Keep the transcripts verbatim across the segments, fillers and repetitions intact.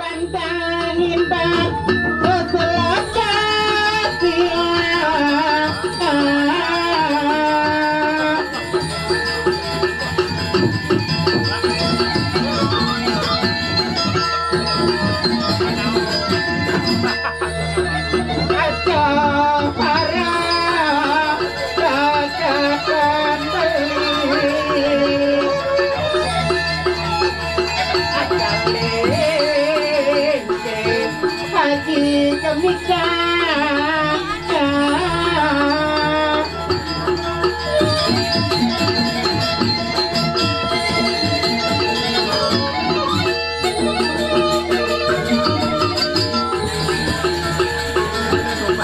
Bantangin bak selakat. Aja para katakan beli. Aja lengke haji kemika.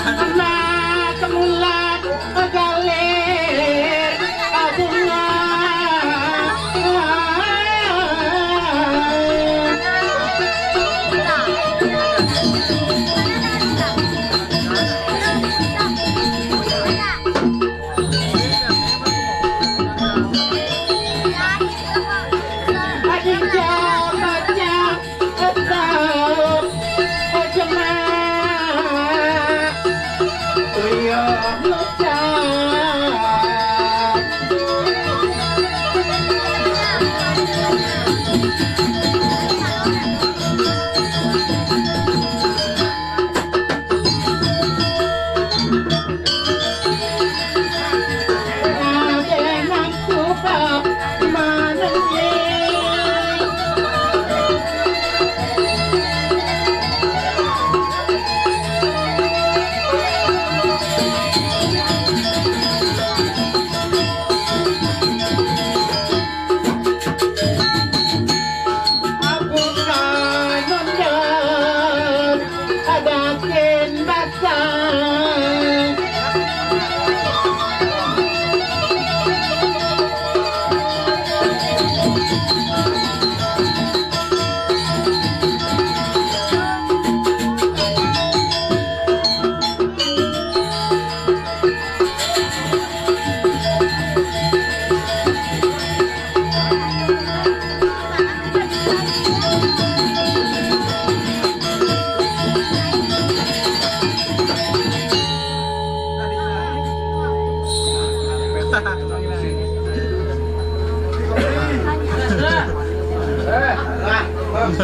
Anak kemulan galer bunga.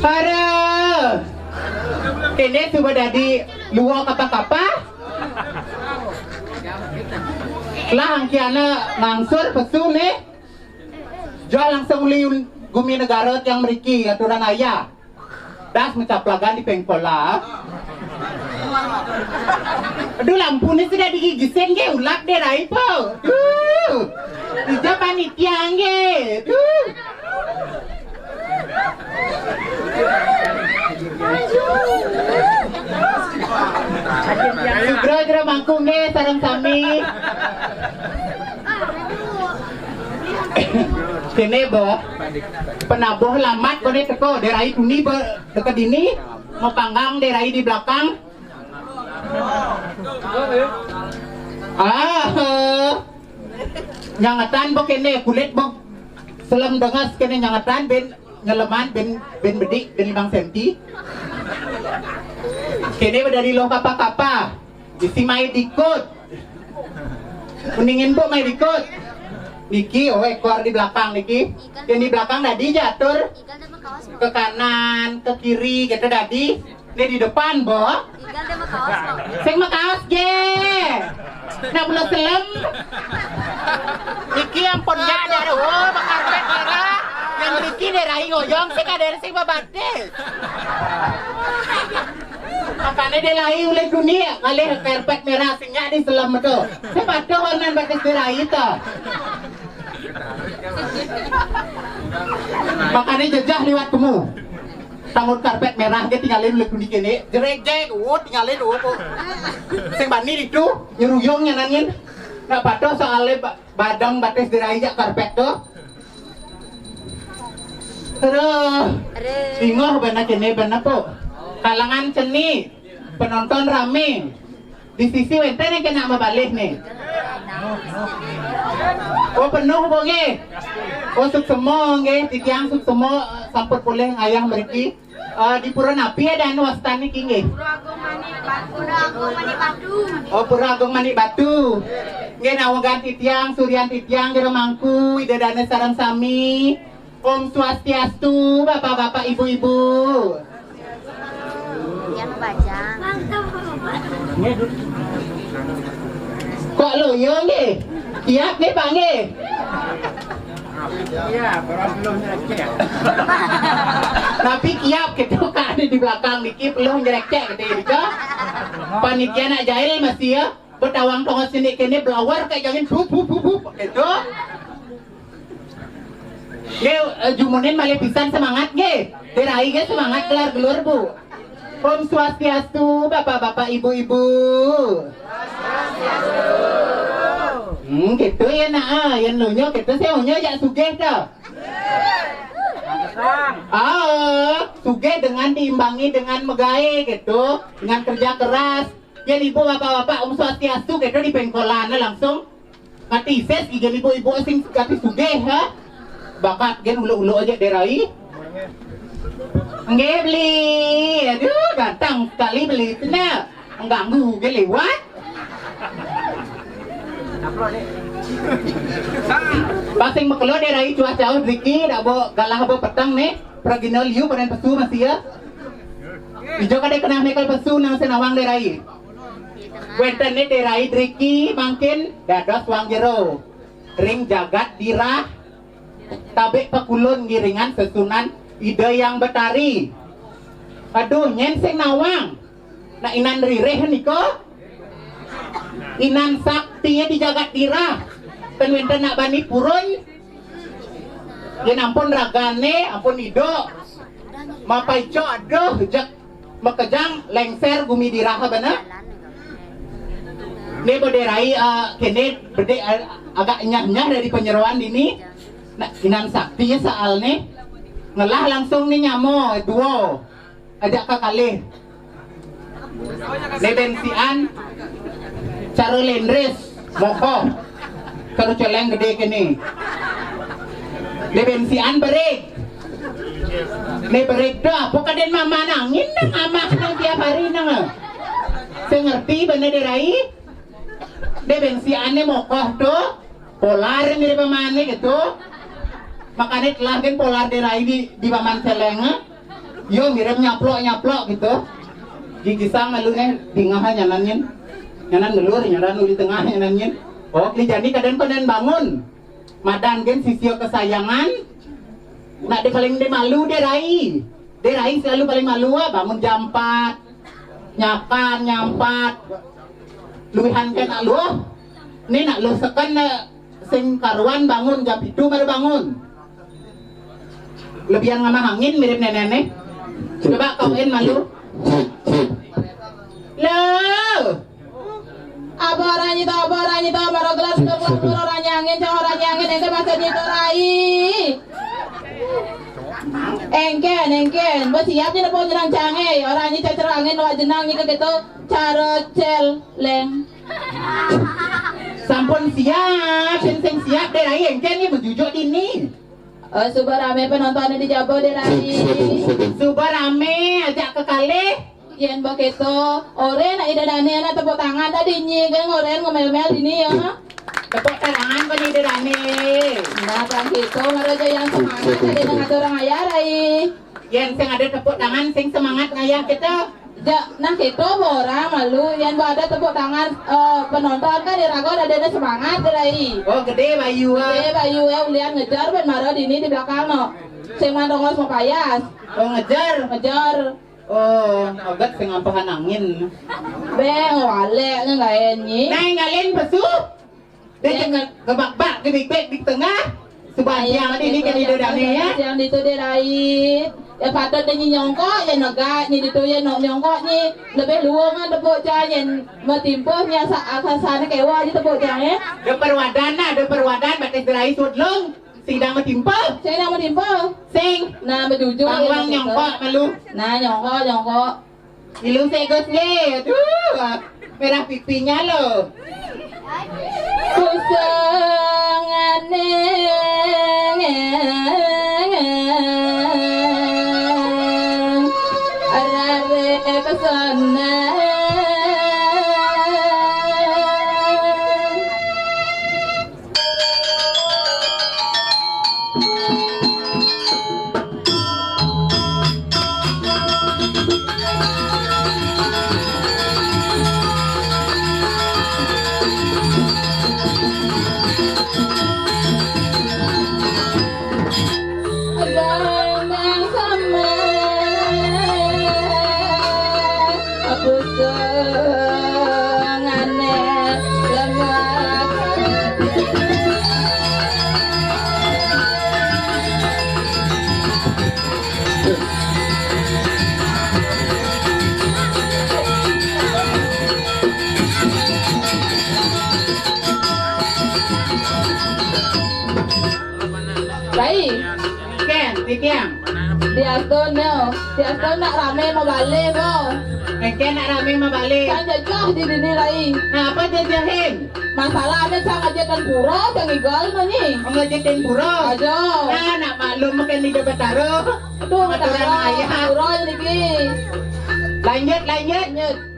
Para kene suba dadi luo kapa-kapa. Lah angkiana ngangsur pesu ne. Jua langsung uli gumi negara tiang mriki aturan ayah. Das mecaplagan di pengkola. Aduh, lampu ni sudah digigisin ke ulak deh rai po. Duh. Ija panitia nge. Duh. Sugra jero mangku nge sareng sami. Kene bo, penabuh lamat kone teko, derai tuni bo teko dini, mapanggang derai di belakang. Ah, nyangetan bo kene, kulit bo selem denges kene nyangetan ben nyeleman ben, ben bedik ben limang senti. Kene bo dari loh kapa-kapa, isi mai dikut. Kuningin bu mai dikut. Niki, oh ekor di belakang niki. Yang di belakang tadi jatuh ke kanan, ke kiri, gitu tadi. Ini di depan, bo. Sing makaos ge. Nak belum selem. Iki ampun ya dari oh bakar merah. Yang Riki dari ngoyong sih kadang sing babatis. Makanya dia lagi oleh dunia ngalih karpet merah sing nyak di selem tu. Sepatu warna batis dia itu. Makanya jejah liwat kamu. Tanggut karpet merah ke tinggalin oleh kundi kene. Jerejek, uh, tinggalin uh. Sing bani itu nyeruyung nyanangin. Nak patuh soalnya ba- badang batis dirai jak karpet tu. Aduh. Aduh. Singoh bana kene bana po. Kalangan ceni, penonton rame. Di sisi wenten yang kena mabalih nih. Oh penuh bo nggih. Oh suksema nggih, titiang suksema sampun polih ngayah mriki. Eh, di pura napi adané wastan niki nggih? Pura Agung Manik Batu. Oh, Pura Agung Manik Batu. Nggih, nawegang titiang, suryan titiang, jero mangku, Ida Dané sareng sami. Om Swastiastu, Bapak-bapak, Ibu-ibu. Yang bajang. Kok loyo nggih? Kiap nggih, Pak nggih? Iya, belum nyekek. Tapi kiap gitu kan di belakang niki belum nyekek gitu ya. Panitia nak jahil masih ya. Betawang tongos sini kene blower kayak jangan bup bup bup bup gitu. Nggih, eh, jumunin malih pisan semangat nggih. Dirai nggih semangat gelar-gelur, Bu. Om Swastiastu, Bapak-bapak, Ibu-ibu. Hmm, gitu ya nak, ah, yang lunyo gitu saya unyo jak sugih dah. Ah, sugih dengan diimbangi dengan megae gitu, dengan kerja keras. Yen ibu bapak-bapak Om Swastiastu gitu di pengkolan langsung. Kati isis, ijen ibu-ibu sing kati sugih, ha? Bakat gen ulo-ulo aja derai. Nggih, beli. Aduh, datang sekali beli. Nah, mengganggu ge lewat. Pasing makelo derai cuaca riki, dak bo galah bo peteng nih. Pragina liu panen pesu masih ya. Ijo kade kenah mekel pesu nang senawang derai. Wenten ni derai driki mangkin dados wang jero ring jagat dirah, tabek pakulun ngiringan sesunan Ida Yang Betari. Aduh, nyen sing nawang. Nak inan ririh niko, inan sakti di jagat dirah. Ten wenten nak bani purun. Yen ampun ragane, ampun ido. Mapaico aduh, jek makejang lengser gumi diraha bana. Ne bederai, eh, kene bede, eh, agak nyah-nyah dari penyeroan dini. Nah, inan sakti ya soal ne. Ngelah langsung ni nyamo, duo. Ajak ka kalih. Lebensian cara lendres mokoh. Cara celeng gede kene. Lebensian berik. Ne berik dah, apa kaden mama nangin nang amah nang tiap hari nang. Saya ngerti bener derai. Lebensian ne mokoh tuh. Polar mirip pamane gitu. Makane telah gen polar derai di, di paman seleng, eh. Yo mirip nyaplok-nyaplok gitu. Gigisang alune dingah nyanan nyen. Nyanan ngelur, nyanan uli tengah nyanan nyen. Oh, kli jani kaden panen bangun. Madan gen sisio kesayangan. Nak de paling de malu derai. Derai selalu paling malu ah, bangun jam empat. Nyakan, nyampat. Luihan ke nak luh. Ni nak luh seken ne sing karuan bangun jam pitu baru bangun. Lebihan ngamah angin mirip nenek ne. Coba kau en malu. Lo. Apa orang nyito, apa orang nyito, baru gelas ke orang nyangin, cang orang nyangin, engke masa nyito rai. Engken, engken, besiap nyito po jenang cange, orang nyito cerangin wa jenang nyito gitu, cara celeng. Sampun siap, sing sing siap deh, ayo engken ni menjujuk dini. Eh, suba rame penonton di jaba deh, Rai. Suba rame, ajak kekalih. Yen begitu, oren nak ida dane nak tepuk tangan tadi nyi, kan oren ngomel-mel dini ya. Tepuk tangan kan ida dane. Nah, kan gitu, maraja yang semangat tadi nak ngatur orang ayah, Rai. Yen sing ada tepuk tangan, sing semangat ngayah kita. Ja, nah gitu, orang malu, yen ada tepuk tangan, eh, penonton kan dirago ada dana semangat, Rai. Oh, gede bayu, ah. Gede bayu, eh, ulian ngejar ben mara dini di belakang no. Sing mandongos mau payas. Oh, ngejar. Ngejar. Oh, ogat sing ampahan angin. Be, ngewalek, ngegaen nyi. Nah, ngalen pesu. Dia jangan ngebak-bak, gebik-bek di tengah. Sebagian tadi ini kan ide dane ya. Yang itu dia rai. Ya patut dia nyongkok, ya negak, nyi itu ya nok nyongkok nyi. Lebih luwung kan tepuk cang, yang metimpuh nya sa-, akasane kewa aja tepuk cang ya. Ada perwadan lah, ada perwadan, batis gerai sudlung. Sing dang matimpa. Sing dang matimpa. Sing. Nah, bejujur. Bang, ya, bang, nyongkok malu. Nah, nyongkok, nyongkok. Ilu segus nggih. Aduh, merah pipinya lo. Kusangane. Seneng. Abang nang sama aku sengane lemah. Rai, Ken, Titiang. Diasto no, diasto nak rame mabale bo. Engke nak rame mabale. Kan jajah di dini, Rai. Nah, apa jajahin? Masalah ane cang aja dan pura, cang igal mani. Oh, ngajak dan pura. Aja. Nah, nak maklum makan di Bataro. Aduh, aturan ayah. Pura niki. Lanjut, lanjut. Lanjut.